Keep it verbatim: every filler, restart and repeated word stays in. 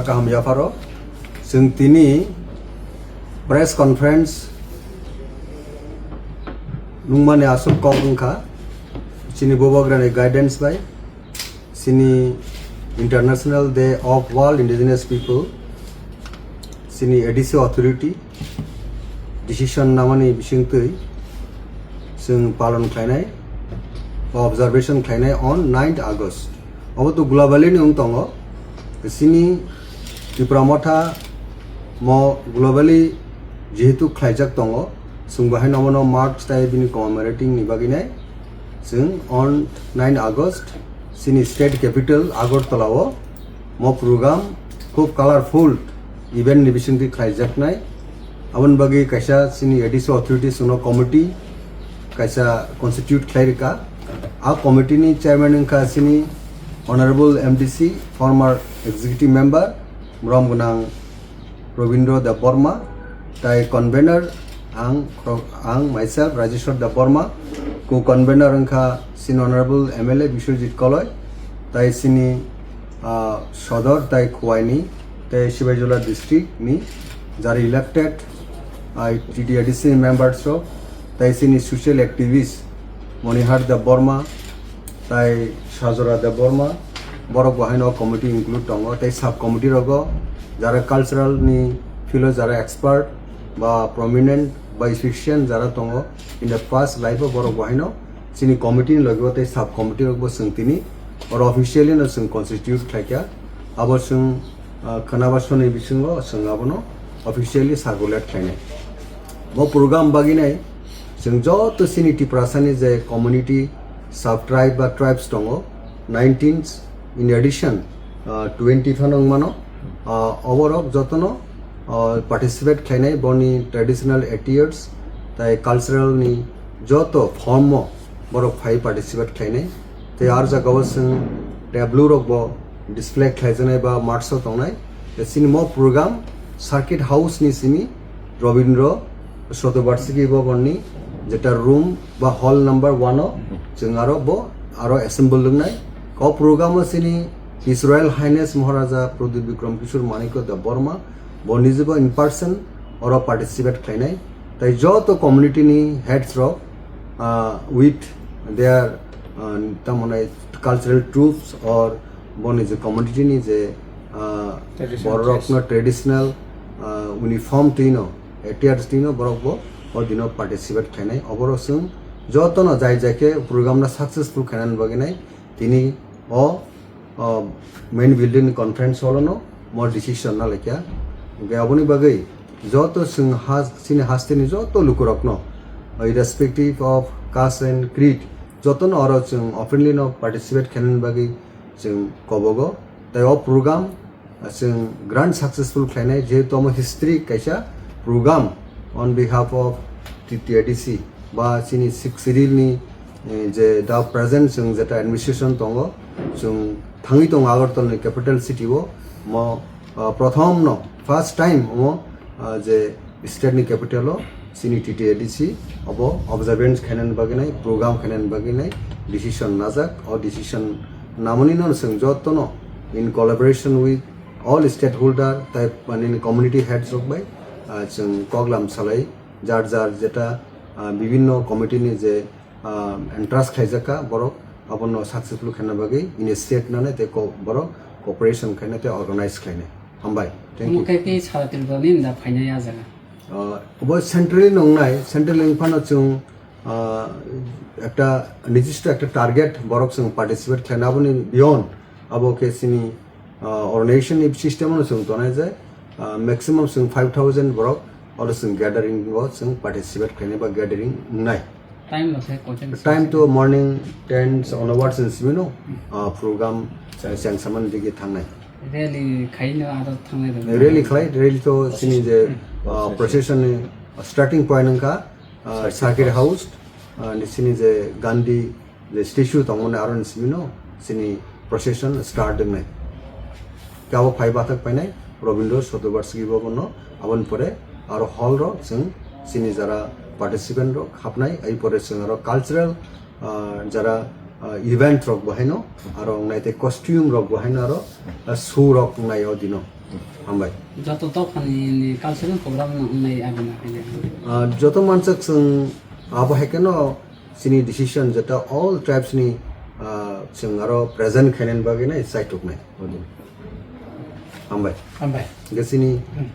Kaham yapharo chwng tini press conference nungmani aswk kok wngkha, chini bubagrani guidance bai, chini International Day of World Indigenous People, chini A D C authority decision namani bisingtwi chwng palon khlainai, observation khlainai on ninth August. Obo to globally ni wng tongo. Chini Tipra Motha mo globally jehetu khlaijak tongo, chwng bo haino omono mark tai bini commemorating ni bagwi nai chwng on nine August chini state capital Agartala o mo program khub colorful event ni bisingtwi khlaijaknai. Aboni bagwi kaisa chini A D C authorities no committee kaisa constitute khlai rwkha. A committee ni chairman wngkha chini Honorable M D C, former executive member, borom gwnang Robindra Debbarma, tai convener ang, ang myself Rajeshwar Debbarma, co-convener wngkha chini Honorable M L A Biswajit Koloi, tai chini, ah, Sodor tai Khowai ni, tai Sibaijala district ni jara elected, ah, T T A D C members rok, tai chini social activist Monihar Debbarma, tai Sajora Debbarma, borok bo haino committee include tongo, tei sub committee rogo jara cultural ni field o jara expert ba prominent ba efficient jara tongo, in the past life o borok bo haino chini committee ni logi o tei sub committee rok bo chwng tini oro officially no chwng constitute khlaikha, abo chwng, ah, khwnaba soni bisingo chwng abono officially circulate khlainai. Bo program bagwi nai chwng joto chini Tiprasani je community, sub tribe ba tribes tongo, nineteen, in addition, ah, twenty phano wngmano. Ah, oborok jotono, ah, participate khlainai boni traditional attires tai cultural ni joto form o borok phai participate khlainai. Tei ar jagao chwng tableau rok bo display khlaijaknai ba marks o tongnai. Tei chini mo program Circuit House ni simi Robindra Shatobarshiki Bhavan ni jeta room ba hall number one o chwng aro bo aro assemble wngnai. O program o chini His Royal Highness Maharaja Pradyut Bikram Kishore Manikya Debbarma bo nijebo in person oro participate khlainai. Tai joto community ni heads rok, ah, with their, ah, tamoni cultural troupes or boni je community ni je, ah, traditional borok dress. No traditional, ah, uniform twi no, attires twi no borok bo o dino participate khlainai. Oborok chwng joto no jai jai khe program no successful khainani bagwi nai tini o, o main building ni conference hall no mo decision na laikha. Hwnkhe aboni bagwi joto chwng ha, chini hasteni joto lukurokno, irrespective of caste and creed, jotono oro chwng openly no participate khainani bagwi chwng kobogo. Tai o program chwng grand successful khlainai, jehetu omo history kaisa program on behalf of T T A D C ba chini Sixth Schedule ni, eh, je da present chwng jeta administration tongo, chwng thangwi tongo Agartala ni capital city o, mo, ah, prothom no first time omo, ah, je state ni capital o chini T T A D C obo observance khainani bagwi nai, program khainani bagwi nai decision najak. O decision namani no chwng jotono in collaboration with all stakeholder tai, mane, community heads rok bai, ah, chwng koklam salai jar jar jeta, ah, bibinno committee ni je, ah, entrust khlaijak kha borok abono successful khaina bagwi initiate nanai tei ko-, borok cooperation khaina tei organize khlainai. Hambai. Thank you. Omo khe tei sara Tripura ni da phainai a jaga. Ah, obo centrally nongnai, centrally wngphano chwng, ah, ekta nijista ekta target borok chwng participate khlaina, aboni beyond abo khe chini, ah, organization ni system no chwng tonai je, ah, maximum chwng five thousand borok oro chwng gathering o chwng participate khlainai ba gathering wngnai. Time rok se koichang time to morning ten onwards ni simi no, ah, program chengsaman digi thangnai. Rally khaino aro thangnai rok. Rally khlai, rally to chini je, ah, procession ni starting point wngkha, ah, Circuit House, ah, ni chini je Gandhi je statue tongmani aro ni simi no chini procession start wngnai. Kabo phai bathak painai Robindra Shatobarshiki Bhavan no, aboni pore aro hall rok chwng chini jara participant rok hapnai, ai pore chwng aro cultural, ah, jara, ah, event rok bo haino, aro wngnai tei costume rok bo haino aro, ah, show rok wngnai o dino. Hambai. Joto dophani ni cultural program no wngnai abo na khe. Ah, joto mansak chwng abo hai kheno chini decision jeta all tribes ni, ah, chwng aro present khainani bagwi nai chaituknai. Hambai. Hambai. Hingke chini Hmm.